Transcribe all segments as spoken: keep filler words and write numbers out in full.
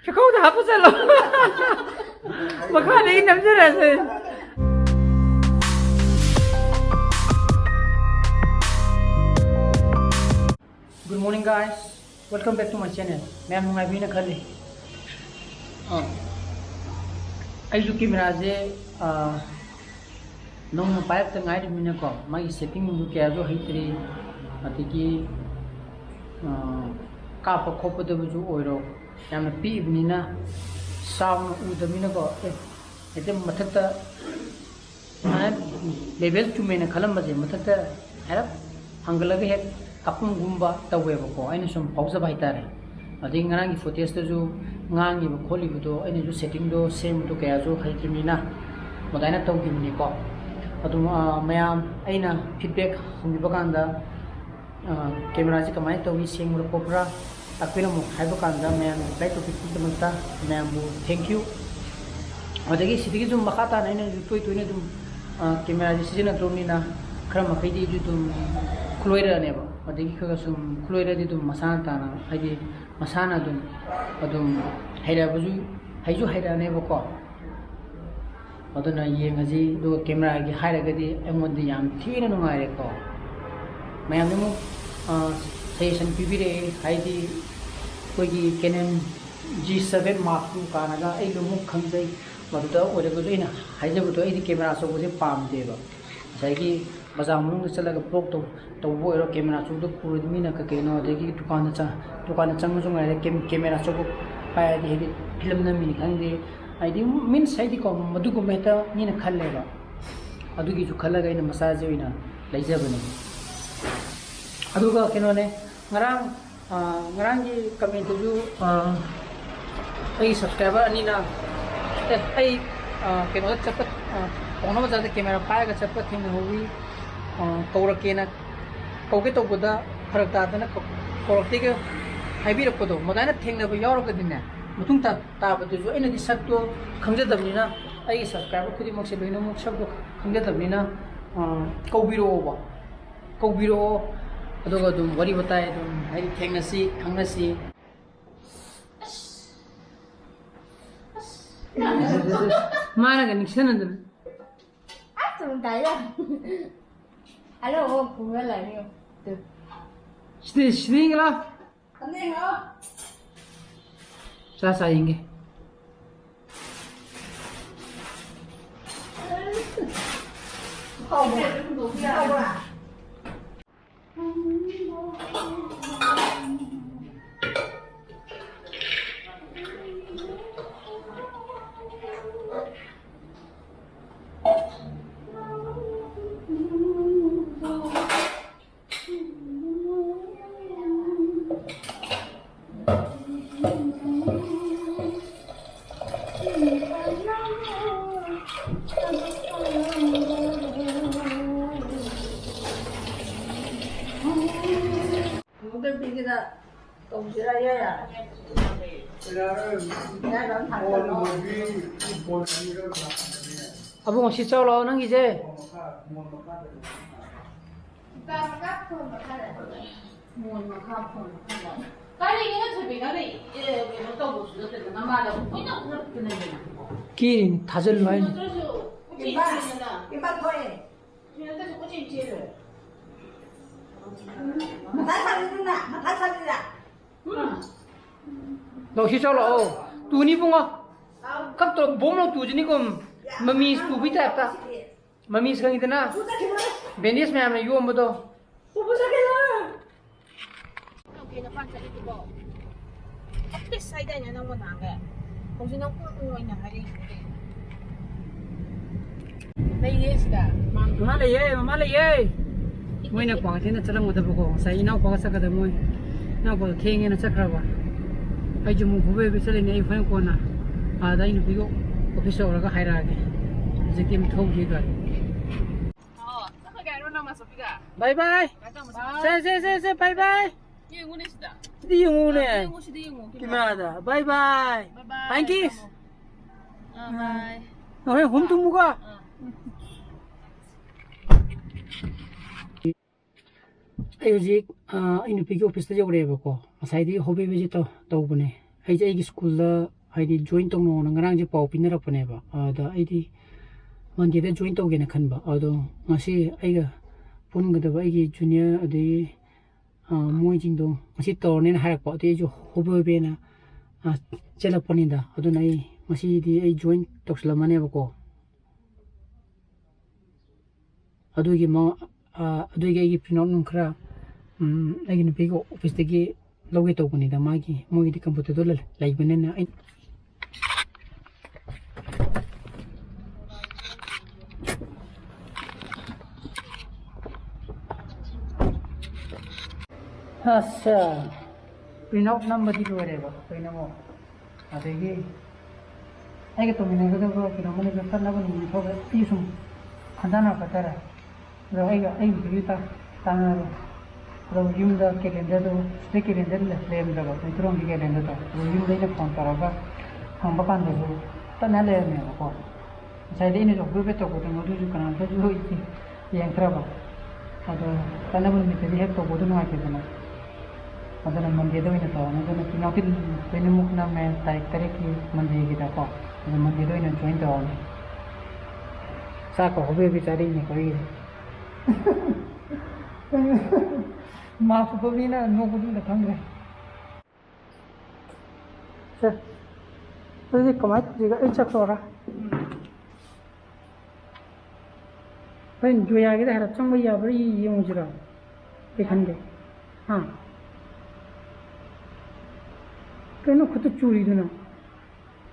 ꯆꯥꯛꯈꯥꯎꯗ ꯍꯥꯞꯄ ꯆꯠꯂꯣ꯫ ꯃꯈꯥꯗꯒꯤ ꯅꯝꯖꯔꯁꯦ꯫ Good morning, guys. Welcome back to my channel. ꯃꯌꯥꯝ ꯅꯨꯡꯉꯥꯏꯕꯤꯅ ꯈꯜꯂꯤ꯫ ꯑꯥ, ꯑꯩꯁꯨ ꯀꯦꯃꯦꯔꯥꯁꯦ, ꯑꯥ, ꯅꯧꯅ ꯄꯥꯏꯔꯛꯇ ꯉꯥꯏꯔꯤꯕꯅꯤꯅꯀꯣ, ꯃꯥꯒꯤ ꯁꯦꯠꯇꯤꯡꯗꯨ ꯀꯌꯥꯁꯨ ꯍꯩꯇ꯭ꯔꯤ꯫ ꯑꯗꯒꯤ, ꯑꯥ, ꯀꯥꯞꯄ ꯈꯣꯠꯄꯗꯕꯨꯁꯨ ꯑꯣꯏꯔꯣ, ꯌꯥꯝꯅ ꯄꯤꯛꯏꯕꯅꯤꯅ ꯆꯥꯎꯅ ꯎꯗꯕꯅꯤꯅꯀꯣ꯫ ꯑꯦ, ꯍꯦꯛꯇ ꯃꯊꯛꯇ ꯂꯦꯚꯦꯜ ꯆꯨꯝꯃꯦꯅ ꯈꯜꯂꯝꯕꯁꯦ ꯃꯊꯛꯇ ꯍꯥꯏꯔꯞ ꯍꯪꯒꯠꯂꯒ ꯍꯦꯛ ꯀꯥꯞꯐꯝꯒꯨꯝꯕ ꯇꯧꯋꯦꯕꯀꯣ, ꯑꯩꯅ ꯁꯨꯝ ꯐꯥꯎꯖꯕ ꯍꯥꯏꯇꯥꯔꯦ꯫ ꯑꯗꯒꯤ ꯉꯔꯥꯡꯒꯤ ꯐꯨꯇꯦꯖꯇꯁꯨ ꯉꯥꯡꯉꯤꯕ ꯈꯣꯠꯂꯤꯕꯗꯣ ꯑꯩꯅꯁꯨ ꯁꯦꯠꯇꯤꯡꯗꯣ ꯁꯦꯝꯕꯗꯣ ꯀꯌꯥꯁꯨ ꯍꯩꯇ꯭ꯔꯤꯕꯅꯤꯅ ꯑꯗꯨꯃꯥꯏꯅ ꯇꯧꯈꯤꯕꯅꯤꯀꯣ꯫ ꯑꯗꯨꯝ, ꯑꯥ, ꯃꯌꯥꯝ ꯑꯩꯅ ꯐꯤꯗꯕꯦꯛ ꯍꯪꯕꯤꯕ ꯀꯥꯟꯗ, ꯑꯥ, ꯀꯦꯃꯦꯔꯥꯁꯤ ꯀꯃꯥꯏꯅ ꯇꯧꯏ, ꯁꯦꯡꯕ꯭ꯔꯥ ꯈꯣꯠꯄ꯭ꯔꯥ ꯇꯥꯛꯄꯤꯔꯝꯃꯣ ꯍꯥꯏꯕ ꯀꯥꯟꯗ ꯃꯌꯥꯝꯅ ꯔꯤꯄ꯭ꯂꯥꯏ ꯇꯧꯕꯤꯕꯒꯤꯗꯃꯛꯇ ꯃꯌꯥꯝꯕꯨ thank you꯫ ꯑꯗꯒꯤ ꯁꯤꯗꯒꯤ ꯑꯗꯨꯝ ꯃꯈꯥ ꯇꯥꯅ ꯑꯩꯅꯁꯨ ꯇꯣꯏ ꯇꯣꯏꯅ ꯑꯗꯨꯝ, ꯑꯥ, ꯀꯦꯃꯦꯔꯥꯁꯤ ꯁꯤꯖꯤꯟꯅꯗ꯭ꯔꯕꯅꯤꯅ ꯈꯔ ꯃꯈꯩꯗꯤ ꯑꯩꯁꯨ ꯑꯗꯨꯝ ꯈꯨꯂꯣꯏꯔꯛꯑꯅꯦꯕ꯫ ꯑꯗꯒꯤ ꯈꯔ ꯈꯔ ꯁꯨꯝ ꯈꯨꯂꯣꯏꯔꯗꯤ ꯑꯗꯨꯝ ꯃꯁꯥꯅ ꯇꯥꯅ, ꯍꯥꯏꯗꯤ ꯃꯁꯥꯅ ꯑꯗꯨꯝ, ꯑꯗꯨꯝ ꯍꯩꯔꯛꯑꯕꯁꯨ, ꯍꯩꯁꯨ ꯍꯩꯔꯛꯑꯅꯦꯕꯀꯣ꯫ ꯑꯗꯨꯅ ꯌꯦꯡꯉꯁꯤ꯫ ꯑꯗꯨꯒ ꯀꯦꯃꯦꯔꯥꯒꯤ ꯍꯥꯏꯔꯒꯗꯤ ꯑꯩꯉꯣꯟꯗ ꯌꯥꯝ ꯊꯤꯅ ꯅꯨꯡꯉꯥꯏꯔꯦꯀꯣ꯫ ꯃꯌꯥꯝꯅ ꯑꯃꯨꯛ, ꯑ, suggestion ꯄꯤꯕꯤꯔꯛꯑꯦ, ꯍꯥꯏꯗꯤ ꯑꯩꯈꯣꯏꯒꯤ Canon G seven Mark two ꯀꯥꯟꯅꯒ ꯑꯩꯁꯨ ꯑꯃꯨꯛ ꯈꯪꯖꯩ꯫ ꯃꯗꯨꯗ ꯑꯣꯏꯔꯒꯁꯨ ꯑꯩꯅ ꯍꯥꯏꯖꯕꯗꯣ, ꯑꯩꯗꯤ ꯀꯦꯃꯦꯔꯥ ꯑꯆꯧꯕꯁꯦ ꯄꯥꯝꯗꯦꯕ꯫ ꯉꯁꯥꯏꯒꯤ ꯕꯖꯥꯔ ꯃꯅꯨꯡꯗ ꯆꯠꯂꯒ vlog ꯇꯧ-, ꯇꯧꯕ ꯑꯣꯏꯔꯣ, ꯀꯦꯃꯦꯔꯥ ꯑꯆꯧꯕꯗꯣ ꯄꯨꯔꯗꯤ ꯃꯤꯅ ꯀꯩ ꯀꯩꯅꯣ, ꯑꯗꯒꯤ ꯗꯨꯀꯥꯟꯗ ꯆꯪ-, ꯗꯨꯀꯥꯟꯗ ꯆꯪꯉꯁꯨ ꯉꯥꯏꯔꯦ, ꯀꯦꯝ-, ꯀꯦꯃꯦꯔꯥ ꯑꯆꯧꯕ ꯄꯥꯏꯔꯗꯤ, ꯍꯥꯏꯗꯤ ꯐꯤꯂꯝ ꯅꯝꯃꯤꯅꯤ ꯈꯪꯗꯦ, ꯍꯥꯏꯗꯤ means ꯍꯥꯏꯗꯤꯀꯣ, ꯃꯗꯨꯒꯨꯝꯕ ꯍꯦꯛꯇ ꯃꯤꯅ ꯈꯜꯂꯦꯕ꯫ ꯑꯗꯨꯒꯤꯁꯨ ꯈꯜꯂꯒ ꯑꯩꯅ ꯃꯆꯥꯁꯦ ꯑꯣꯏꯅ ꯂꯩꯖꯕꯅꯦ꯫ ꯑꯗꯨꯒ ꯀꯩꯅꯣꯅꯦ, ꯉꯔꯥꯡ, ꯑꯥ, ꯉꯔꯥꯡꯒꯤ comment ꯇꯁꯨ, ꯑꯥ, ꯑꯩꯒꯤ subscriber ꯑꯅꯤꯅ, ꯑꯦ, ꯑꯩ, ꯑꯥ, ꯀꯩꯅꯣꯗ ꯆꯠꯄ, ꯑꯥ, ꯄꯥꯎꯅꯥ ꯕꯖꯥꯔꯗ ꯀꯦꯃꯦꯔꯥ ꯄꯥꯏꯔꯒ ꯆꯠꯄ ꯊꯦꯡꯅꯍꯧꯋꯤ, ꯑꯥ, ꯀꯧꯔꯛꯀꯦꯅ, ꯀꯧꯒꯦ ꯇꯧꯕꯗ ꯐꯔꯛ ꯇꯥꯗꯅ ꯀꯧ-, ꯀꯧꯔꯛꯇꯦꯒ ꯍꯥꯏꯕꯤꯔꯛꯄꯗꯣ, ꯃꯗꯥꯏꯅ ꯊꯦꯡꯅꯕ ꯌꯥꯎꯔꯒꯗꯤꯅꯦ, ꯃꯇꯨꯡ ꯇꯥ-, ꯇꯥꯕꯗꯁꯨ ꯑꯩꯅꯗꯤ ꯁꯛꯇꯣ ꯈꯪꯖꯗꯕꯅꯤꯅ, ꯑꯩꯒꯤ subscriber ꯈꯨꯗꯤꯡꯃꯛꯁꯦ ꯂꯣꯏꯅꯃꯛ ꯁꯛꯇꯣ ꯈꯪꯖꯗꯕꯅꯤꯅ, ꯑꯥ, ꯀꯧꯕꯤꯔꯛꯑꯣꯕ, ꯀꯧꯕꯤꯔꯛꯑꯣ꯫ ꯑꯗꯨꯒ ꯑꯗꯨꯝ ꯋꯥꯔꯤ ꯋꯥꯇꯥꯏ ꯑꯗꯨꯝ, ꯍꯥꯏꯗꯤ, ꯊꯦꯡꯅꯁꯤ, ꯈꯪꯅꯁꯤ꯫ ꯃꯥꯅꯒ ꯅꯤꯡꯁꯤꯡꯍꯟꯗꯅ꯫ ꯑꯁ, ꯇꯥꯏꯌꯦ꯫ ꯑꯂꯣ, ꯑꯣ, ꯄꯨꯔ ꯂꯥꯛꯑꯦ꯫ ꯁꯤꯗꯤ, ꯁꯤꯗꯤ ꯂꯥꯎ꯫ ꯆꯥ ꯆꯥ ꯌꯦꯡꯒꯦ꯫ ꯇꯧꯁꯤꯔꯥ, ꯏꯌꯥ ꯌꯥꯔꯦ꯫ ꯏꯌꯥ ꯑꯗꯨꯝ ꯊꯥꯡꯒꯠꯂꯣ꯫ ꯑꯕꯨꯡꯉꯣ, ꯁꯤ ꯆꯥꯎ ꯂꯥꯛꯑꯣ, ꯅꯪꯒꯤꯁꯦ꯫ ꯃꯣꯟ ꯃꯈꯥ, ꯐꯣꯟ ꯃꯈꯥꯗ꯫ ꯃꯣꯟ ꯃꯈꯥ, ꯐꯣꯟ ꯃꯈꯥꯗ꯫ ꯀꯔꯤꯒꯤꯅꯣ ꯊꯣꯏꯕꯤ, ꯅꯪꯅ, ꯑꯦ, ꯀꯩꯅꯣ ꯇꯧꯕꯁꯨ ꯅꯠꯇꯅ, ꯅꯃꯥꯗ ꯀꯣꯏꯅ ꯍꯨꯔꯛꯇꯅ ꯂꯩꯔꯤꯗꯨꯕꯣ? ꯀꯤꯔꯤꯅꯤ, ꯊꯥꯖꯤꯜꯂꯨ ꯍꯥꯏꯅꯤ꯫ ꯅꯠꯇ꯭ꯔꯁꯨ ꯀꯣꯏꯆꯦꯟ ꯏꯃꯥ, ꯆꯦꯟꯗꯅ꯫ ꯏꯃꯥ ꯊꯣꯛꯑꯦ꯫ ꯁꯤ ꯅꯠꯇ꯭ꯔꯁꯨ ꯀꯣꯏꯆꯦꯟ ꯆꯦꯜꯂꯦ꯫ ꯃꯊꯥ ꯁꯥꯕꯤꯗꯨꯅ, ꯃꯊꯥ ꯁꯥꯕꯤꯗ꯫ ꯎꯝ꯫ ꯂꯧꯁꯤ ꯆꯠꯂꯛꯑꯣ꯫ ꯇꯨꯅꯤ ꯏꯕꯨꯡꯉꯣ꯫ ꯀꯞꯇꯣ ꯕꯣꯝ ꯂꯧ ꯇꯨꯖꯅꯤꯀꯣ꯫ ꯃꯃꯤ ꯇꯨꯕꯤ ꯇꯥꯏꯞꯇ꯫ ꯃꯃꯤꯁ ꯈꯪꯉꯤꯗꯅ? ꯕꯦꯟꯗꯦꯖ ꯃꯌꯥꯝꯅ ꯌꯣꯝꯕꯗꯣ꯫ ꯇꯧꯒꯦꯅ ꯄꯥꯟ ꯆꯠꯂꯤꯗꯨꯕꯣ? ꯑꯦꯠꯂꯤꯁ ꯍꯥꯏꯗꯥꯏꯅꯦ ꯅꯪꯕꯨ ꯅꯍꯥꯟꯒꯩ? ꯍꯧꯖꯤꯛ ꯅꯪ ꯀꯣꯟ ꯑꯣꯏꯅ ꯍꯥꯏꯔꯛꯏꯁꯤꯗꯤ꯫ ꯂꯩꯌꯦ ꯁꯤꯗ꯫ ꯃꯃꯥ ꯂꯩꯌꯦ, ꯃꯃꯥ ꯂꯩꯌꯦ꯫ ꯃꯣꯏꯅ ꯀ꯭ꯋꯥꯀꯩꯊꯦꯜꯗ ꯆꯠꯂꯝꯒꯗꯕꯀꯣ, ꯉꯁꯥꯏ ꯏꯅꯥꯎꯄꯥꯒ ꯆꯠꯀꯗꯕ ꯃꯣꯏ꯫ ꯏꯅꯥꯎꯄꯥꯗꯣ ꯊꯦꯡꯉꯦꯅ ꯆꯠꯈ꯭ꯔꯕ꯫ ꯑꯩꯁꯨ ꯑꯃꯨꯛ ꯍꯨꯕꯦ ꯍꯨꯕꯦ ꯆꯠꯂꯤꯅꯦ, ꯑꯩ ꯍꯣꯔꯦꯟ ꯀꯣꯟꯅ ꯑꯥꯗ ꯑꯩ ꯅꯨꯄꯤꯒ ꯑꯣꯐꯤꯁ ꯌꯧꯔꯒ ꯍꯥꯏꯔꯛꯑꯒꯦ꯫ ꯍꯧꯖꯤꯛꯇꯤ ꯑꯃꯨꯛ ꯊꯧꯗ꯭ꯔꯤ ꯒꯥꯔꯤ꯫ ꯑꯣ, ꯆꯠꯈ꯭ꯔꯒꯦ ꯍꯥꯏꯔꯣ ꯅꯃꯥꯟꯅꯕꯤꯒ? ꯕꯥꯏ ꯕꯥꯏ꯫ ꯕꯥꯏ ꯇꯧꯔꯁꯤ꯫ ꯁꯦ, ꯁꯦ, ꯁꯦ, ꯁꯦ, ꯕꯥꯏ ꯕꯥꯏ꯫ ꯌꯦꯡꯉꯨꯅꯦ ꯁꯤꯗ꯫ ꯁꯤꯗꯤ ꯌꯦꯡꯉꯨꯅꯦ꯫ ꯌꯦꯡꯉꯨ, ꯁꯤꯗ ꯌꯦꯡꯉꯨ, ꯀꯦꯃꯦꯔꯥꯗ꯫ ꯕꯥꯏ ꯕꯥꯏ꯫ ꯕꯥꯏ ꯕꯥꯏ꯫ ꯐꯥꯏꯟ ꯀꯤꯁ꯫ ꯑꯥ, ꯕꯥꯏ꯫ ꯍꯣꯔꯦꯟ ꯍꯨꯝ ꯇꯨꯝꯃꯨꯀꯣ꯫ ꯑꯥ꯫ ꯑꯩ ꯍꯧꯖꯤꯛ, ꯑ, ꯑꯩ ꯅꯨꯄꯤꯒꯤ ꯑꯣꯐꯤꯁꯇ ꯌꯧꯔꯛꯑꯦꯕꯀꯣ꯫ ꯉꯁꯥꯏꯗꯤ ꯍꯣꯕꯦ ꯍꯣꯕꯦꯁꯦ ꯇꯧ-, ꯇꯧꯕꯅꯦ꯫ ꯑꯩꯁꯦ ꯑꯩꯒꯤ ꯁ꯭ꯀꯨꯜꯗ ꯍꯥꯏꯗꯤ join ꯇꯧꯅꯧꯅ ꯉꯔꯥꯡꯁꯦ ꯄꯥꯎ ꯄꯤꯅꯔꯛꯄꯅꯦꯕ꯫ ꯑꯗ ꯑꯩꯗꯤ Mondayꯗ join ꯇꯧꯒꯦꯅ ꯈꯟꯕ꯫ ꯑꯗꯣ ꯉꯁꯤ ꯑꯩꯒ ꯄꯨꯟꯒꯗꯕ ꯑꯩꯒꯤ junior ꯑꯗꯒꯤ, ꯑ, ꯃꯣꯏꯁꯤꯡꯗꯣ ꯉꯁꯤ ꯇꯧꯔꯅꯤꯅ ꯍꯥꯏꯔꯛꯄ꯫ ꯑꯗꯨꯗꯤ ꯑꯩꯁꯨ ꯍꯣꯕꯦ ꯍꯣꯕꯦꯅ, ꯑ, ꯆꯦꯜꯂꯛꯄꯅꯤꯗ꯫ ꯑꯗꯨꯅ ꯑꯩ ꯉꯁꯤꯗꯤ ꯑꯩ join ꯇꯧꯁꯜꯂꯝꯃꯅꯦꯕꯀꯣ꯫ ꯑꯗꯨꯒꯤ ꯃ-, ꯑ, ꯑꯗꯨꯒꯤ ꯑꯩꯒꯤ print out ꯅꯨꯡ ꯈꯔ, ꯎꯝ, ꯑꯩꯒꯤ ꯅꯨꯄꯤꯒꯤ officeꯇꯒꯤ ꯂꯧꯒꯦ ꯇꯧꯕꯅꯤꯗ꯫ ꯃꯥꯒꯤ, ꯃꯣꯏꯒꯤꯗꯤ computerꯗꯣ ꯂꯩ-, ꯂꯩꯕꯅꯤꯅ ꯑꯩ ꯑꯁ, print out ꯅꯝꯕꯗꯤ ꯂꯣꯏꯔꯦꯕ ꯀꯩꯅꯣ꯫ ꯑꯗꯒꯤ ꯑꯩꯒ ꯇꯧꯃꯤꯟꯅꯒꯗꯕ ꯀꯩꯅꯣ ꯑꯃꯅꯤꯒ ꯀꯠꯅꯕ ꯅꯨꯃꯤꯠ ꯐꯥꯎꯕ ꯑꯩ ꯁꯨꯝ ꯈꯟꯖꯥꯟꯅꯔꯛꯄ ꯍꯥꯏꯇꯥꯔꯦ꯫ ꯑꯗꯣ ꯑꯩꯒ, ꯑꯩꯒꯤꯗꯨꯒꯤ ꯇꯥ-, ꯇꯥꯟꯅꯔꯣ꯫ ꯑꯗꯣ ꯌꯨꯝꯗ calendarꯗꯣ, ꯁꯤꯗ calendar ꯂꯩ-, ꯂꯩꯔꯝꯗ꯭ꯔꯕ, ꯃꯩꯇꯩꯔꯣꯝꯒꯤ calendarꯗꯣ꯫ ꯑꯗꯣ ꯌꯨꯝꯗ ꯑꯩꯅ phone ꯇꯧꯔꯒ ꯍꯪꯕ ꯀꯥꯟꯗꯁꯨ ꯇꯠꯅ ꯂꯩꯔꯝꯃꯦꯕꯀꯣ꯫ ꯉꯁꯥꯏꯗꯤ ꯑꯩꯅꯁꯨ ꯍꯣꯕꯦ ꯍꯣꯕꯦ ꯇꯧꯕꯗ ꯃꯗꯨꯁꯨ ꯀꯅꯥꯝꯇꯁꯨ ꯌꯦꯡꯗ꯭ꯔꯕ꯫ ꯑꯗꯣ ꯆꯠꯅꯕ ꯅꯨꯃꯤꯠꯇꯗꯤ ꯍꯦꯛ ꯇꯧꯕꯗꯣ ꯅꯨꯡꯉꯥꯏꯇꯦꯗꯅ꯫ ꯑꯗꯨꯅ Mondayꯗ ꯑꯣꯏꯅ ꯇꯧꯔꯅꯤ꯫ ꯑꯗꯨꯅ print outꯇꯤ ꯂꯣꯏꯅꯃꯛ ꯅꯝꯃꯦ, ꯇꯥꯔꯤꯛ ꯇꯔꯦꯠꯀꯤ Mondayꯒꯤꯗꯀꯣ꯫ ꯑꯗꯨ Mondayꯗ ꯑꯣꯏꯅ join ꯇꯧꯔꯅꯤ꯫ ꯆꯥꯛꯀ ꯍꯣꯕꯦ ꯍꯣꯕꯦ ꯆꯥꯔꯛꯏꯅꯦꯀꯣ ꯑꯩꯒꯤꯁꯦ꯫ ꯃꯥ ꯐꯨꯕ ꯃꯤꯅ ꯅꯣꯛꯄꯗꯨ ꯑꯝꯇ ꯈꯪꯗ꯭ꯔꯦ꯫ ꯁꯦ, ꯑꯗꯨꯗꯤ ꯀꯃꯥꯏꯅ ꯇꯧꯁꯤꯒꯦ? ꯑꯩ ꯆꯠꯈ꯭ꯔꯣꯔꯥ? ꯍꯣꯔꯦꯟ ꯖꯣꯌꯥꯒꯤꯗ ꯍꯥꯏꯔꯞ ꯆꯪꯕ ꯌꯥꯕ꯭ꯔꯥ ꯌꯦꯡꯉꯨꯁꯤꯔꯣ? ꯑꯩ ꯈꯟꯒꯦ꯫ ꯍꯥ? ꯀꯩꯅꯣ ꯈꯨꯠꯇ ꯆꯨꯔꯤꯗꯨꯅ?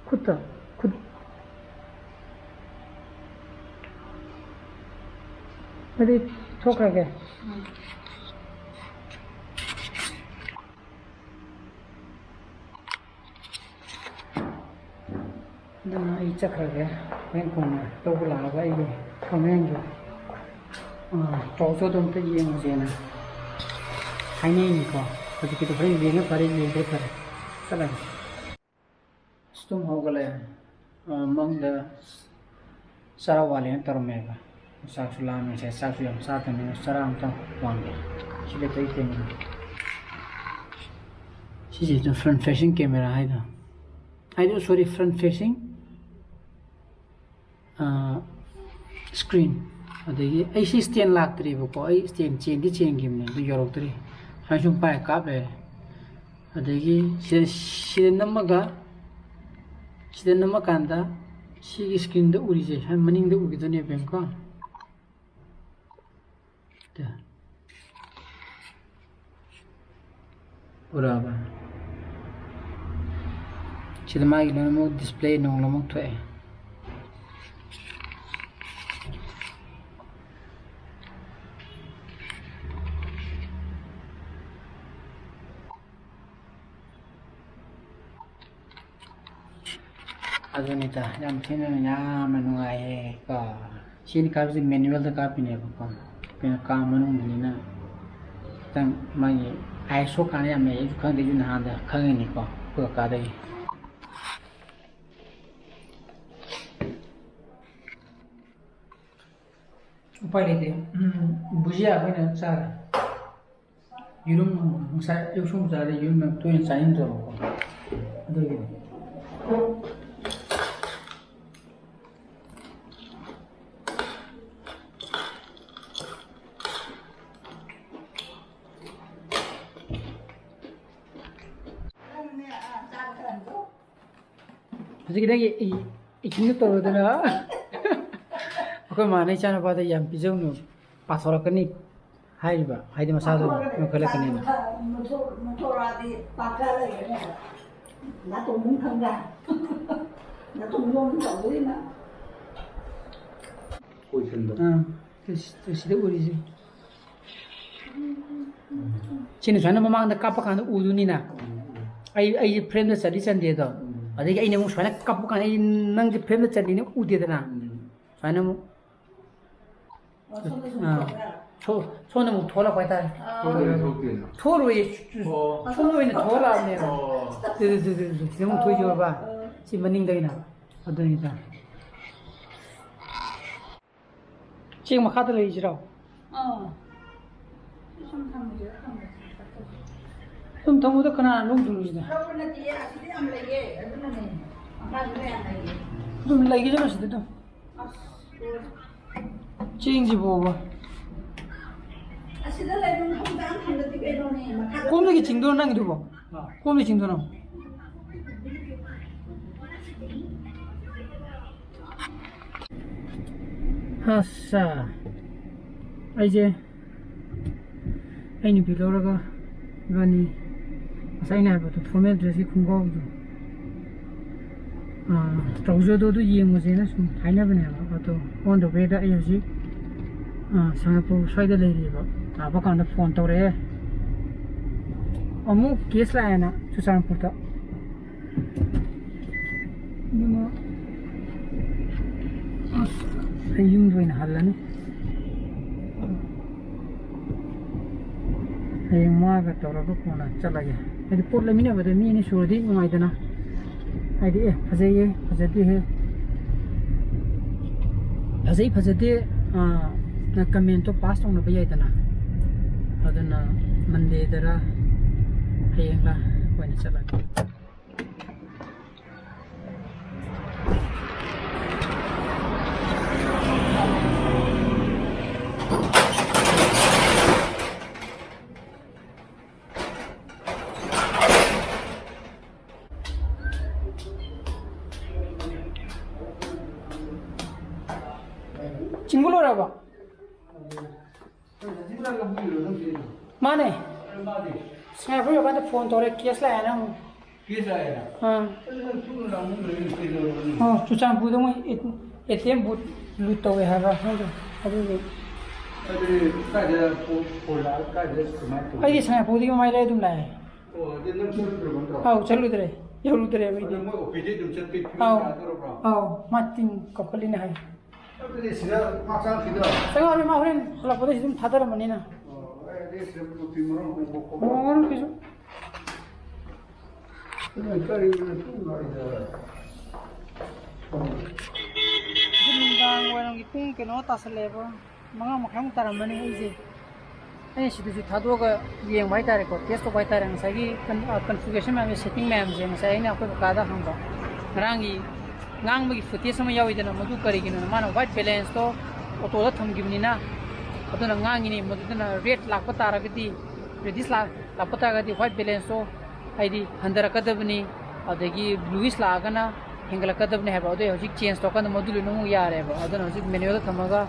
ꯈꯨꯠꯇ, ꯈꯨꯠ꯫ ꯑꯗꯨꯗꯤ ꯊꯣꯛꯈ꯭ꯔꯒꯦ꯫ ꯑꯗꯨꯅ ꯑꯩ ꯆꯠꯈ꯭ꯔꯒꯦ꯫ ꯍꯣꯔꯦꯟ ꯀꯣꯟꯅ ꯂꯧꯕ ꯂꯥꯛꯑꯒ ꯑꯩꯒꯤ ꯐꯣꯔꯃꯦꯟꯒꯤ, ꯑꯥ, ꯇꯣꯔꯆꯇꯣ ꯑꯝꯇ ꯌꯦꯡꯉꯨꯁꯦꯅ ꯍꯥꯏꯅꯩꯅꯤꯀꯣ꯫ ꯍꯧꯖꯤꯛꯀꯤꯗꯣ ꯍꯣꯔꯦꯟ ꯌꯦꯡꯉ ꯐꯔꯦ, ꯌꯦꯡꯗ꯭ꯔꯦ ꯐꯔꯦ꯫ ꯆꯠꯂꯒꯦ꯫ ꯑꯁ, ꯇꯨꯝ ꯍꯧꯒꯠꯂꯦ꯫ ꯑꯥ, ꯃꯪꯗ ꯆꯔꯥ ꯋꯥꯠꯂꯦꯅ ꯇꯧꯔꯝꯃꯦꯕ꯫ ꯆꯥꯛꯁꯨ ꯂꯥꯝꯃꯦ, ꯉꯁꯥꯏ ꯆꯥꯛꯁꯨ ꯌꯥꯝ ꯆꯥꯗꯕꯅꯤꯅ ꯆꯔꯥ ꯑꯝꯇꯪ ꯋꯥꯟꯒꯦ꯫ ꯁꯤꯗ ꯀꯩ ꯀꯩꯅꯣ? ꯁꯤꯁꯦ front facing camera ꯍꯥꯏꯗꯣ꯫ ꯍꯥꯏꯗꯣ, sorry, front facing screen꯫ ꯑꯗꯒꯤ ꯑꯩ ꯁꯤ stand ꯂꯥꯛꯇ꯭ꯔꯤꯕꯀꯣ, ꯑꯩ stand ꯆꯦꯟꯗꯤ ꯆꯦꯟꯈꯤꯕꯅꯦ, ꯑꯗꯨ ꯌꯧꯔꯛꯇ꯭ꯔꯤ꯫ ꯁꯨꯃꯥꯏꯅ ꯁꯨꯝ ꯄꯥꯏ ꯀꯥꯞ ꯂꯩꯔꯦ꯫ ꯑꯗꯒꯤ ꯁꯤꯗ, ꯁꯤꯗ ꯅꯝꯃꯒ, ꯁꯤꯗ ꯅꯝꯃꯀꯥꯟꯗ ꯁꯤꯒꯤ screenꯗ ꯎꯔꯤꯁꯦ ꯁꯨꯃꯥꯏꯅ ꯃꯅꯤꯡꯗ ꯎꯈꯤꯗꯣꯏꯅꯦꯕ, ꯌꯦꯡꯉꯨꯀꯣ꯫ ꯎꯔꯛꯑꯕ? ꯁꯤꯗ ꯃꯥꯒꯤ ꯂꯣꯏꯅꯃꯛ display ꯅꯨꯡ ꯂꯣꯏꯅꯃꯛ ꯊꯣꯛꯑꯦ꯫ ꯑꯗꯨꯅꯤꯗ, ꯌꯥꯝ ꯊꯤꯅ ꯌꯥꯝꯅ ꯅꯨꯡꯉꯥꯏꯌꯦ ꯀꯣ꯫ ꯁꯤꯅ ꯀꯥꯞꯄꯤꯁꯦ manualꯗ ꯀꯥꯞꯄꯤꯅꯦꯕꯀꯣ꯫ ꯀꯩꯅꯣ, ꯀꯥ ꯃꯅꯨꯡꯗꯅꯤꯅ ꯈꯤꯇꯪ ꯃꯥꯒꯤ ꯑꯥꯏ ꯑꯦꯁ ꯑꯣ ꯀꯥꯟꯅ ꯌꯥꯝ ꯂꯩ꯫ ꯑꯩꯁꯨ ꯈꯪꯗꯦ, ꯑꯩꯁꯨ ꯅꯍꯥꯟꯗ ꯈꯪꯉꯤꯅꯤꯀꯣ, ꯑꯩꯈꯣꯏ ꯀꯀꯥꯗꯒꯤ꯫ ꯎꯄꯥꯏ ꯂꯩꯇꯦ꯫ ꯎꯝ, ꯕꯨꯖꯤꯌꯥ ꯑꯩꯈꯣꯏꯅ ꯆꯥꯔꯦ꯫ ꯌꯦꯔꯨꯝ ꯉꯁꯥꯏ ꯑꯌꯨꯛ ꯁꯨꯝ ꯆꯥꯔꯦ, ꯌꯦꯔꯨꯝ ꯌꯥꯝ ꯇꯣꯏꯅ ꯆꯥꯅꯤꯡꯗ꯭ꯔꯕꯀꯣ, ꯑꯗꯨꯒꯤꯅꯤ꯫ ꯍꯧꯖꯤꯛꯀꯤꯗꯒꯤ ꯑꯩ ꯏꯊꯟꯗ ꯇꯧꯔꯗꯅ ꯑꯩꯈꯣꯏ ꯃꯥꯅ ꯏꯆꯥꯅꯨꯄꯥꯗ ꯌꯥꯝ ꯄꯤꯖꯧꯅꯨ, ꯄꯥꯊꯣꯔꯛꯀꯅꯤ ꯍꯥꯏꯔꯤꯕ, ꯍꯥꯏꯗꯤ ꯃꯁꯥꯗꯣ ꯅꯣꯏꯈꯠꯂꯛꯀꯅꯤꯅ꯫ ꯃꯨꯊꯣꯔꯛꯑꯗꯤ ꯄꯥꯡꯀ ꯂꯩꯔꯅꯦꯕ꯫ ꯅꯥꯇꯣꯟ ꯈꯪꯕ꯭ꯔꯥ? ꯅꯥꯇꯣꯟ ꯂꯣꯝ ꯇꯧꯗꯣꯏꯅ꯫ ꯑꯥ, ꯁꯤ-, ꯁꯤꯗ ꯎꯔꯤꯁꯦ꯫ ꯁꯤꯅ ꯁꯨꯃꯥꯏꯅ ꯃꯃꯥꯡꯗ ꯀꯥꯞꯄ ꯀꯥꯟꯗ ꯎꯗꯣꯏꯅꯤꯅ꯫ ꯑꯩ, ꯑꯩꯁꯦ frameꯗ ꯆꯠꯂꯤ ꯆꯟꯗꯦꯗꯣ꯫ ꯑꯗꯒꯤ ꯑꯩꯅ ꯑꯃꯨꯛ ꯁꯨꯃꯥꯏꯅ ꯀꯥꯞꯄ ꯀꯥꯟꯗ ꯑꯩ ꯅꯪꯁꯦ frameꯗ ꯆꯠꯂꯤꯅ ꯎꯗꯦꯗꯅ꯫ ꯁꯨꯃꯥꯏꯅ ꯑꯃꯨꯛ, ꯑꯥ, ꯁꯣ-, ꯁꯣꯝꯗ ꯑꯃꯨꯛ ꯊꯣꯛꯂꯛꯄ ꯍꯥꯏꯇꯥꯔꯦ꯫ ꯊꯣꯛꯇꯣꯏꯅꯦ, ꯊꯣꯛꯇꯣꯏꯅꯦ꯫ ꯊꯣꯛꯂꯣꯏꯌꯦ꯫ ꯑꯣ꯫ ꯁꯣꯝꯗ ꯑꯣꯏꯅ ꯊꯣꯛꯂꯛꯑꯕꯅꯦꯕ꯫ ꯑꯣ꯫ Two, two, two, two, two, ꯁꯤꯗ ꯑꯃꯨꯛ ꯊꯣꯛꯏꯁꯦ ꯎꯔꯕ? ꯁꯤ ꯃꯅꯤꯡꯗꯒꯤꯅ꯫ ꯑꯗꯨꯅꯤꯗ꯫ ꯆꯦꯡ ꯃꯈꯥꯗ ꯂꯩꯔꯤꯁꯤꯔꯣ? ꯑꯥ꯫ ꯁꯤ ꯁꯨꯝ ꯊꯝꯃꯁꯤꯔ ꯈꯪꯗꯦ꯫ ꯁꯨꯝ ꯊꯝꯃꯨꯗ ꯀꯅꯥꯅ ꯂꯧꯗꯣꯏꯅꯣ ꯁꯤꯗ? ꯂꯧꯕ ꯅꯠꯇꯤꯌꯦ, ꯑꯁꯤꯗ ꯌꯥꯝ ꯂꯩꯌꯦ, ꯑꯗꯨꯅꯅꯦ꯫ ꯑꯗꯨꯝ ꯂꯩꯈꯤꯁꯅꯨ ꯁꯤꯗ ꯑꯗꯨꯝ꯫ ꯆꯦꯡꯁꯤꯕꯣꯕ꯫ ꯑꯁꯤꯗ ꯂꯩꯕ ꯃꯐꯝꯗ ꯑꯝ ꯊꯝꯗꯗꯤ ꯀꯩꯅꯣꯅꯦ, ꯃꯈꯥꯗ꯫ ꯀꯣꯝꯗꯒꯤ ꯆꯤꯡꯗꯣꯏꯔꯣ ꯅꯪꯒꯤꯗꯨꯕꯣ? ꯀꯣꯝꯗꯒꯤ ꯆꯤꯡꯗꯣꯏꯔꯣ? ꯑꯁꯥ, ꯑꯩꯁꯦ ꯑꯩ ꯅꯨꯄꯤ ꯂꯧꯔꯒ ꯏꯕꯥꯅꯤ ꯉꯁꯥꯏ ꯑꯩꯅ ꯍꯥꯏꯕꯗꯣ formal dressꯀꯤ ꯈꯣꯡꯒ꯭ꯔꯥꯎꯗꯣ, ꯑꯥ, trouserꯗꯣ ꯑꯗꯨ ꯌꯦꯡꯉꯨꯁꯦꯅ ꯁꯨꯝ ꯍꯥꯏꯅꯕꯅꯦꯕ꯫ ꯑꯗꯣ on the wayꯗ ꯑꯩ ꯍꯧꯖꯤꯛ, ꯑꯥ, ꯁꯉꯥꯏꯄ꯭ꯔꯧ ꯁ꯭ꯋꯥꯏꯗ ꯂꯩꯔꯤꯕ꯫ ꯂꯥꯛꯄ ꯀꯥꯟꯗ ꯐꯣꯟ ꯇꯧꯔꯛꯑꯦ꯫ ꯑꯃꯨꯛ case ꯂꯥꯛꯑꯦꯅ ꯆꯨꯔꯆꯥꯟꯄꯨꯔꯗ꯫ ꯑꯗꯨꯅ ꯑꯁ, ꯑꯩ ꯌꯨꯝꯗ ꯑꯣꯏꯅ ꯍꯜꯂꯅꯤ꯫ ꯍꯌꯦꯡ ꯃꯥꯒ ꯇꯧꯔꯒ ꯀꯣꯟꯅ ꯆꯠꯂꯒꯦ꯫ ꯍꯥꯏꯗꯤ ꯄꯣꯠ ꯂꯩꯃꯤꯟꯅꯕꯗ ꯃꯤ ꯑꯅꯤ ꯁꯨꯔꯗꯤ ꯅꯨꯡꯉꯥꯏꯗꯅ꯫ ꯍꯥꯏꯗꯤ, "ꯑꯦ, ꯐꯖꯩꯌꯦ, ꯐꯖꯗꯦꯍꯦ, ꯐꯖꯩ, ꯐꯖꯗꯦ", ꯑꯥ, ꯅ commentꯇꯣ pass ꯇꯧꯅꯕ ꯌꯥꯏꯗꯅ꯫ ꯑꯗꯨꯅ Mondayꯗꯔ ꯍꯌꯦꯡꯂ ꯑꯣꯏꯅ ꯆꯠꯂꯒꯦ꯫ ꯆꯤꯡꯕ ꯂꯣꯏꯔꯕꯣ? ꯃꯥꯅꯦ꯫ ꯁꯉꯥꯏꯄ꯭ꯔꯧ ꯌꯧꯔꯀꯥꯟꯗ ꯐꯣꯟ ꯇꯧꯔꯦ, case ꯂꯥꯛꯑꯦꯅ ꯑꯃꯨꯛ꯫ Case ꯂꯥꯛꯑꯦꯅ? ꯑꯥ꯫ ꯑꯗꯨ ꯅꯪ ꯊꯨꯅ ꯂꯥꯛꯃꯟꯈ꯭ꯔꯦꯅꯦ, ꯀꯩꯗꯧꯔꯕꯅꯣ? ꯑꯥ, ꯆꯨꯔꯆꯥꯟꯄꯨꯔꯗ ꯃꯣꯏ ꯑꯦ-, ATM booth loot ꯇꯧꯋꯦ ꯍꯥꯏꯕ꯭ꯔꯥ ꯈꯪꯗꯦ, ꯑꯗꯨꯒꯤ꯫ ꯑꯗꯨꯗꯤ ꯀꯥꯏꯗ ꯐꯣꯟ, ꯐꯣꯟ ꯂꯥꯛꯑꯒ ꯀꯥꯏꯗ ꯀꯃꯥꯏꯅ ꯇꯧꯕ? ꯑꯩꯗꯤ ꯁꯉꯥꯏꯄ꯭ꯔꯧꯗꯒꯤ ꯃꯃꯥꯏ ꯂꯩ ꯑꯗꯨꯝ ꯂꯥꯛꯑꯦ꯫ ꯑꯣ, ꯑꯗꯨ ꯅꯪ ꯆꯠꯂꯨꯗ꯭ꯔꯕ ꯅꯠꯇ꯭ꯔꯣ? ꯑꯧ, ꯆꯠꯂꯨꯗ꯭ꯔꯦ, ꯌꯧꯔꯨꯗ꯭ꯔꯦ ꯑꯩꯗꯤ꯫ ꯑꯗꯨ ꯃꯣꯏ officeꯇꯩ ꯑꯗꯨꯝ ꯆꯠꯄꯤ ꯑꯧ, ꯌꯥꯗꯣꯔꯕ꯭ꯔꯣ? ꯑꯧ, ꯃꯥ ꯇꯤꯟ ꯀꯥꯞꯈꯠꯂꯤꯅꯦ ꯍꯥꯏ꯫ ꯑꯗꯨꯗꯤ ꯁꯤꯗ ꯃꯥ ꯆꯪꯉꯛꯈꯤꯗ꯭ꯔꯣ? ꯆꯪꯉꯛꯑꯔꯣꯏ, ꯃꯥ ꯍꯣꯔꯦꯟ ꯍꯜꯂꯛꯄꯗ ꯁꯤ ꯑꯗꯨꯝ ꯊꯥꯗꯔꯝꯃꯅꯤꯅ꯫ ꯑꯣ, ꯑꯩꯗꯤ ꯁꯤꯗ ꯃꯇꯨꯡ ꯃꯔꯣꯟ ꯑꯃꯨꯛ ꯃꯣꯛ ꯈꯣꯠꯄ꯫ ꯃꯣꯛ ꯑꯣꯏꯔꯝ ꯀꯩꯁꯨ꯫ ꯑꯗꯨꯅ ꯀꯔꯤꯅꯣ ꯄꯨꯡ ꯀꯔꯤꯗ? ꯍꯧꯖꯤꯛ ꯅꯨꯡꯗꯥꯡ ꯋꯥꯏꯔꯝꯒꯤ ꯄꯨꯡ ꯀꯩꯅꯣ ꯇꯥꯁꯜꯂꯛꯑꯦꯕ, ꯃꯉꯥ ꯃꯈꯥꯏꯃꯨꯛ ꯇꯥꯔꯝꯃꯅꯤ꯫ ꯑꯩꯁꯦ, ꯑꯩꯅ ꯁꯤꯗꯁꯨ ꯊꯥꯗꯣꯛꯑꯒ ꯌꯦꯡꯕ ꯍꯥꯏꯇꯥꯔꯦꯀꯣ, test ꯇꯧꯕ ꯍꯥꯏꯇꯥꯔꯦ꯫ ꯉꯁꯥꯏꯒꯤ ꯀꯟ-, ꯑ, configuration ꯃꯌꯥꯝꯁꯦ, setting ꯃꯌꯥꯝꯁꯦ ꯉꯁꯥꯏ ꯑꯩꯅ ꯑꯩꯈꯣꯏ ꯀꯀꯥꯗ ꯍꯪꯕ꯫ ꯉꯔꯥꯡꯒꯤ ꯉꯥꯡꯕꯒꯤ ꯐꯨꯇꯦꯖ ꯑꯃ ꯌꯥꯎꯋꯤꯗꯅ, ꯃꯗꯨ ꯀꯔꯤꯒꯤꯅꯣ? ꯃꯥꯅ ꯋꯥꯏꯠ ꯕꯦꯂꯦꯟꯁꯇꯣ ꯑꯣꯇꯣꯗ ꯊꯝꯈꯤꯕꯅꯤꯅ, ꯑꯗꯨꯅ ꯉꯥꯡꯉꯤꯅꯤ꯫ ꯃꯗꯨꯗꯨꯅ ꯔꯦꯗ ꯂꯥꯛꯄ ꯇꯥꯔꯒꯗꯤ, ꯔꯦꯗꯤꯁ ꯂꯥꯛ-, ꯂꯥꯛꯄ ꯇꯥꯔꯒꯗꯤ ꯋꯥꯏꯠ ꯕꯦꯂꯦꯟꯁꯇꯣ ꯍꯥꯏꯗꯤ ꯍꯟꯊꯔꯛꯀꯗꯕꯅꯤ, ꯑꯗꯒꯤ ꯕ꯭ꯂꯨꯏꯁ ꯂꯥꯛꯑꯒꯅ ꯍꯦꯟꯒꯠꯂꯛꯀꯗꯕꯅꯤ ꯍꯥꯏꯕ꯫ ꯑꯗꯨ ꯍꯧꯖꯤꯛ ꯆꯦꯟꯖ ꯇꯧꯔꯀꯥꯟꯗ ꯃꯗꯨ ꯂꯣꯏꯅꯃꯛ ꯌꯥꯔꯦꯕ꯫ ꯑꯗꯨꯅ ꯍꯧꯖꯤꯛ ꯃꯦꯅꯨꯋꯦꯜꯗ ꯊꯝꯃꯒ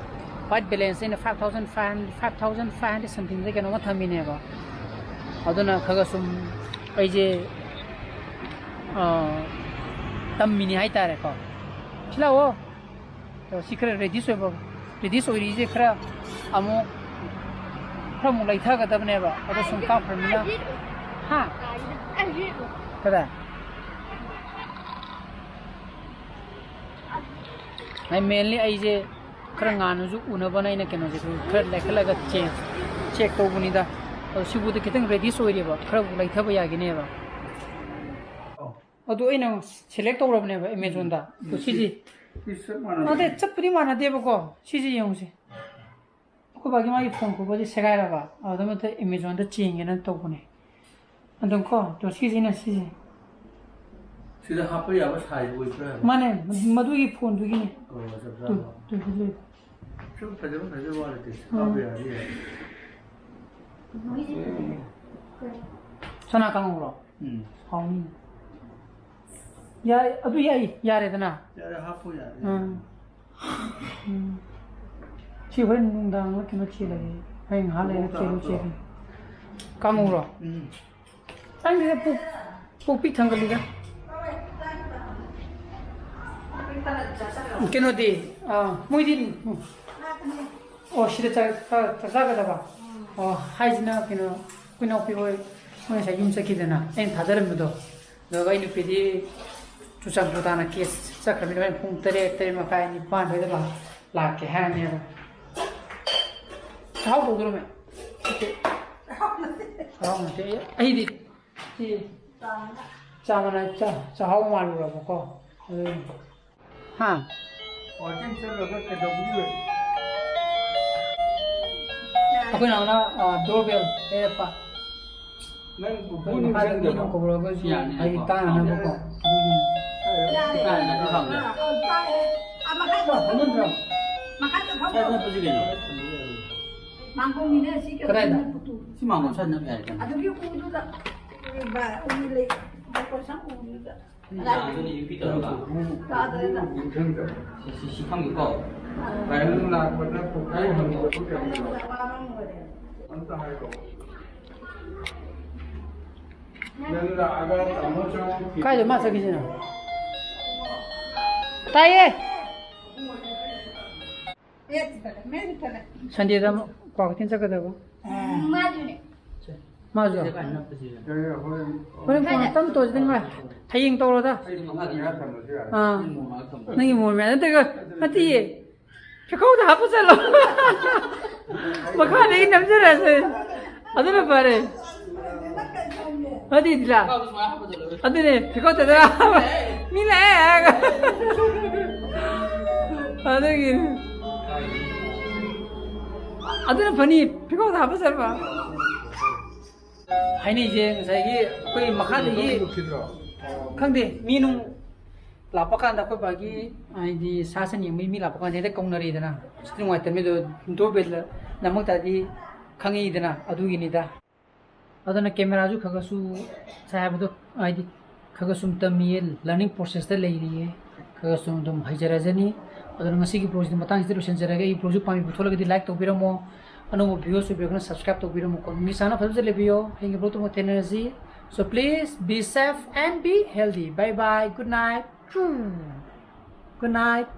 ꯋꯥꯏꯠ ꯕꯦꯂꯦꯟꯁ ꯑꯩꯅ five thousand five hundred, five thousand five hundred somethingꯗ ꯀꯩꯅꯣꯝꯃ ꯊꯝꯃꯤꯅꯦꯕ꯫ ꯑꯗꯨꯅ ꯈꯔ ꯈꯔ ꯁꯨꯝ ꯑꯩꯁꯦ, ꯑꯥ, ꯇꯝꯃꯤꯅꯤ ꯍꯥꯏꯇꯥꯔꯦꯀꯣ꯫ ꯁꯤ ꯂꯥꯛꯑꯣ꯫ ꯑꯗꯣ ꯁꯤ ꯈꯔ ꯔꯦꯗꯤꯁ ꯑꯣꯏꯕ, ꯔꯦꯗꯤꯁ ꯑꯣꯏꯔꯤꯁꯦ ꯈꯔ ꯑꯃꯨꯛ, ꯈꯔ ꯑꯃꯨꯛ ꯂꯩꯊꯒꯗꯕꯅꯦꯕ꯫ ꯑꯗꯣ ꯁꯨꯝ ꯀꯥꯞꯈ꯭ꯔꯃꯤꯅ꯫ ꯍꯥ? ꯀꯗꯥꯏ? ꯑꯩ mainly ꯑꯩꯁꯦ ꯈꯔ ꯉꯥꯟꯕꯁꯨ ꯎꯅꯕꯅ ꯑꯩꯅ ꯀꯩꯅꯣꯁꯦ ꯈꯔ ꯂꯩꯈꯠꯂꯒ ꯆꯦꯛ, ꯆꯦꯛ ꯇꯧꯕꯅꯤꯗ꯫ ꯑꯗꯣ ꯁꯤꯕꯨꯗꯤ ꯈꯤꯇꯪ ꯔꯦꯗꯤꯁ ꯑꯣꯏꯔꯤꯕ, ꯈꯔꯕꯨ ꯂꯩꯊꯕ ꯌꯥꯒꯤꯅꯦꯕ꯫ ꯑꯗꯨ ꯑꯩꯅ ꯁꯦꯂꯦꯛ ꯇꯧꯔꯕꯅꯦꯕ ꯑꯦꯃꯦꯖꯣꯟꯗ꯫ ꯑꯗꯣ ꯁꯤꯁꯤ, ꯁꯤ ꯆꯞ ꯃꯥꯟꯅꯕꯅꯦ꯫ ꯅꯠꯇꯦ, ꯆꯞꯄꯨꯗꯤ ꯃꯥꯟꯅꯗꯦꯕꯀꯣ꯫ ꯁꯤꯁꯦ ꯌꯦꯡꯉꯨꯁꯦ꯫ ꯑꯩꯈꯣꯏ ꯕꯥꯒꯤ ꯃꯥꯒꯤ ꯐꯣꯟ ꯈꯨꯕꯁꯦ ꯁꯦꯒꯥꯏꯔꯕ, ꯑꯗꯨꯗ ꯃꯊꯛ ꯑꯦꯃꯦꯖꯣꯟꯗ ꯆꯦꯟꯒꯦꯅ ꯇꯧꯕꯅꯦ꯫ ꯑꯗꯨꯝ ꯀꯣ, ꯑꯗꯣ ꯁꯤꯁꯤꯅ ꯁꯤꯁꯦ꯫ ꯁꯤꯗ ꯍꯥꯞꯄ ꯌꯥꯕ ꯁꯥꯏꯖ ꯑꯣꯏꯕ꯭ꯔꯥ ꯍꯥꯏꯕ? ꯃꯥꯅꯦ, ꯃꯗꯨꯒꯤ ꯐꯣꯟꯗꯨꯒꯤꯅꯦ꯫ ꯑꯣ, ꯆꯞ ꯇꯨ, ꯆꯥꯕ꯫ Two, two, two. ꯁꯨꯝ ꯐꯖꯕ ꯐꯖꯕ ꯋꯥ ꯂꯩꯇꯦ꯫ ꯎꯝ꯫ ꯍꯥꯞꯄ ꯌꯥꯔꯗꯤ ꯌꯥꯔꯦ꯫ ꯆꯅꯥ ꯀꯥꯡꯍꯧꯔꯣ? ꯎꯝ꯫ ꯍꯥꯎꯅꯤ꯫ ꯌꯥꯏ, ꯑꯗꯨ ꯌꯥꯏ, ꯌꯥꯔꯦꯗꯅ꯫ ꯌꯥꯔꯦ, ꯍꯥꯞꯄꯣ, ꯌꯥꯔꯦ꯫ ꯎꯝ꯫ ꯎꯝ꯫ ꯁꯤ ꯍꯣꯔꯦꯟ ꯅꯨꯡꯗꯥꯡꯂ ꯀꯩꯅꯣ ꯆꯦꯜꯂꯒꯦ꯫ ꯍꯌꯦꯡ ꯉꯥꯏꯍꯥꯛ ꯂꯩꯔꯒ ꯆꯦꯜꯂꯨ, ꯆꯦꯜꯂꯨ꯫ ꯀꯥꯡꯍꯧꯔꯣ? ꯎꯝ꯫ ꯆꯪꯗꯦꯗ, ꯄꯨꯛ, ꯄꯨꯛ ꯄꯤꯛ ꯊꯪꯒꯠꯂꯤꯗ꯫ ꯀꯩꯅꯣꯗꯤ, ꯑꯥ, ꯃꯣꯏꯗꯤ, ꯑꯣ, ꯁꯤꯗ ꯆꯥꯛ, ꯆꯥꯛ, ꯆꯥꯛ ꯆꯥꯒꯗꯕ? ꯑꯣ, ꯍꯥꯏꯁꯤꯅ ꯀꯩꯅꯣ, ꯑꯩꯈꯣꯏ ꯏꯅꯥꯎꯄꯤ ꯍꯣꯏ, ꯃꯣꯏ ꯉꯁꯥꯏ ꯌꯨꯝ ꯆꯠꯈꯤꯗꯅ ꯑꯩꯅ ꯊꯥꯗꯔꯝꯕꯗꯣ꯫ ꯑꯗꯨꯒ ꯑꯩ ꯅꯨꯄꯤꯗꯤ ꯆꯨꯔꯆꯥꯟꯄꯨꯔ ꯇꯥꯟꯅ ꯀꯦꯁ ꯆꯠꯈ꯭ꯔꯕꯅꯤꯅ ꯍꯣꯔꯦꯟ ꯄꯨꯡ ꯇꯔꯦꯠ, ꯇꯔꯦꯠ ꯃꯈꯥꯏ, ꯅꯤꯄꯥꯟ ꯁ꯭ꯋꯥꯏꯗ ꯂꯥꯛ-, ꯂꯥꯛꯀꯦ ꯍꯥꯏꯔꯅꯦꯕ꯫ ꯆꯥꯛꯍꯥꯎ ꯇꯧꯗꯣꯔꯝꯃꯦ꯫ ꯆꯥꯛꯍꯥꯎ ꯅꯠꯇꯦ, ꯑꯩ, ꯑꯩꯗꯤ ꯁꯤ ꯆꯥ ꯃꯅꯥ, ꯆꯥ-, ꯆꯥꯛꯍꯥꯎ ꯃꯥꯜꯂꯨꯔꯕꯀꯣ꯫ ꯑꯗꯨ ꯍꯥ? ꯋꯥꯀꯤꯡ ꯆꯠꯂꯒ ꯀꯩꯗꯧꯕꯒꯤ ꯑꯣꯏ? ꯑꯩꯈꯣꯏ ꯅꯥꯎꯅ, ꯑ, doorbell ꯂꯩꯔꯛꯄ꯫ ꯅꯪ ꯄꯨꯄꯨ ꯑꯩꯈꯣꯏ ꯃꯈꯥꯗ ꯃꯤꯅ ꯅꯤꯡꯁꯤꯡꯗꯕ? ꯀꯧꯔꯒꯁꯨ ꯌꯥꯅꯤ, ꯍꯥꯏꯗꯤ ꯌꯥꯅꯤꯀꯣ꯫ ꯇꯥꯅꯅꯕꯀꯣ꯫ ꯑꯗꯨꯒꯤꯅꯤ꯫ ꯐꯝꯃꯟꯗ꯭ꯔꯣ? ꯃꯈꯥꯗ ꯐꯝꯃꯣ꯫ ꯁ꯭ꯋꯥꯏꯗ ꯅꯞꯄꯁꯤ ꯀꯩꯅꯣ? ꯃꯥꯡꯒꯣꯜꯒꯤꯅꯦ, ꯁꯤ ꯀꯩꯅꯣ ꯀꯗꯥꯏꯗ? ꯅꯞꯄꯗꯨ꯫ ꯁꯤ ꯃꯥꯡꯒꯣꯜ ꯁ꯭ꯋꯥꯏꯗ ꯅꯞꯄ ꯌꯥꯏ ꯀꯩꯅꯣ? ꯑꯗꯨꯒꯤ ꯎꯗꯨꯗ, ꯎ ꯂꯩ, ꯃꯥꯡꯒꯣꯜ ꯁꯪ ꯎꯗꯨꯗ꯫ ꯌꯨꯝꯕꯤ ꯇꯧꯔꯒ꯫ ꯇꯥꯗ꯭ꯔꯦꯗ꯫ ꯁꯤ, ꯁꯤ, ꯁꯤ ꯐꯝꯒꯦꯀꯣ꯫ ꯑꯥ꯫ ꯅꯪ ꯂꯥꯛꯄꯗ ꯄꯨꯈ꯭ꯔꯤ ꯍꯪꯕꯗ ꯄꯨꯈ꯭ꯔꯤ ꯍꯪꯕꯗ꯫ ꯑꯝꯇ ꯍꯥꯏꯔꯛꯑꯣ꯫ ꯅꯪ ꯂꯥꯛꯑꯒ ꯇꯥꯃꯣ ꯆꯪꯉꯛꯈꯤ꯫ ꯀꯥꯏꯗ ꯃꯥ ꯆꯠꯈꯤꯁꯤꯅ? ꯇꯥꯏꯌꯦ꯫ ꯁꯟꯗꯦꯗ ꯑꯃꯨꯛ ꯀ꯭ꯋꯥꯀꯩꯊꯦꯜ ꯆꯠꯀꯗꯕ꯫ ꯃꯥꯁꯨ꯫ ꯍꯣꯔꯦꯟ ꯀꯣꯟꯅ ꯇꯞ ꯇꯧꯁꯤꯗ ꯉꯥꯏ꯫ ꯍꯌꯦꯡ ꯇꯧꯔꯣꯗ꯫ ꯑꯥ꯫ ꯅꯪꯒꯤ ꯃꯣꯟ ꯃꯌꯥꯝ ꯅꯠꯇꯦꯀꯣ꯫ ꯅꯠꯇꯤꯌꯦ꯫ ꯐꯤꯈꯧꯗ ꯍꯥꯞꯄ ꯆꯠꯂꯣ꯫ ꯃꯈꯥꯗꯒꯤ ꯅꯝꯖꯔꯛꯑꯁꯦ꯫ ꯑꯗꯨꯅ ꯐꯔꯦ꯫ ꯑꯗꯨꯗꯤ ꯂꯥ꯫ ꯑꯗꯨꯅꯦ, ꯐꯤꯈꯧꯗ ꯃꯤ ꯂꯥꯛꯑꯦ ꯍꯥꯏꯔꯒ꯫ ꯑꯗꯨꯒꯤ꯫ ꯑꯗꯨꯅ ꯐꯅꯤ, ꯐꯤꯈꯧꯗ ꯍꯥꯞꯄ ꯆꯠꯄ꯫ ꯍꯥꯏꯅꯩꯁꯦ ꯉꯁꯥꯏꯒꯤ ꯑꯩꯈꯣꯏ ꯃꯈꯥꯗꯒꯤ ꯈꯪꯗꯦ, ꯃꯤ ꯅꯨꯡ ꯂꯥꯛꯄ ꯀꯥꯟꯗ ꯑꯩꯈꯣꯏ ꯕꯥꯒꯤ ꯍꯥꯏꯗꯤ ꯁꯥ ꯁꯟ ꯌꯦꯡꯕꯒꯤ ꯃꯤ ꯂꯥꯛꯄ ꯀꯥꯟꯗ ꯍꯦꯛꯇ ꯀꯧꯅꯔꯦꯗꯅ꯫ ꯁꯤꯗꯤ ꯅꯨꯡꯉꯥꯏꯇꯕꯅꯤ ꯑꯗꯣ, ꯗꯣꯔ ꯕꯦꯜꯗ ꯅꯝꯃꯛ ꯇꯥꯔꯗꯤ ꯈꯪꯉꯤꯗꯅ, ꯑꯗꯨꯒꯤꯅꯤꯗ꯫ ꯑꯗꯨꯅ ꯀꯦꯃꯦꯔꯥꯁꯨ ꯈꯔ ꯈꯔꯁꯨ ꯉꯁꯥꯏ ꯍꯥꯏꯕꯗꯣ ꯍꯥꯏꯗꯤ ꯈꯔ ꯈꯔ ꯁꯨꯝ ꯇꯝꯃꯤꯌꯦ, learning processꯇ ꯂꯩꯔꯤꯌꯦ, ꯈꯔ ꯈꯔ ꯁꯨꯝ ꯑꯗꯨꯝ ꯍꯩꯖꯔꯖꯅꯤ꯫ ꯑꯗꯨꯅ ꯉꯁꯤꯒꯤ vlogꯁꯤꯗꯤ ꯃꯇꯥꯡꯁꯤꯗ ꯂꯣꯏꯁꯤꯟꯖꯔꯒꯦ꯫ ꯑꯩ vlogꯁꯤ ꯄꯥꯝꯕꯤꯕ ꯊꯣꯛꯂꯒꯗꯤ like ꯇꯧꯕꯤꯔꯝꯃꯣ, ꯑꯅꯧꯕ viewersꯁꯨ ꯑꯣꯏꯕꯤꯔꯒꯅ subscribe ꯇꯧꯕꯤꯔꯝꯃꯨꯀꯣ꯫ ꯅꯨꯃꯤꯠ ꯁꯥꯡꯅ ꯐꯖꯅ ꯂꯩꯕꯤꯌꯣ꯫ ꯍꯌꯦꯡꯒꯤ vlogꯇ ꯑꯃꯨꯛ ꯊꯦꯡꯅꯔꯁꯤ꯫ So please be safe and be healthy. Bye bye. Good night. Hmm. Good night.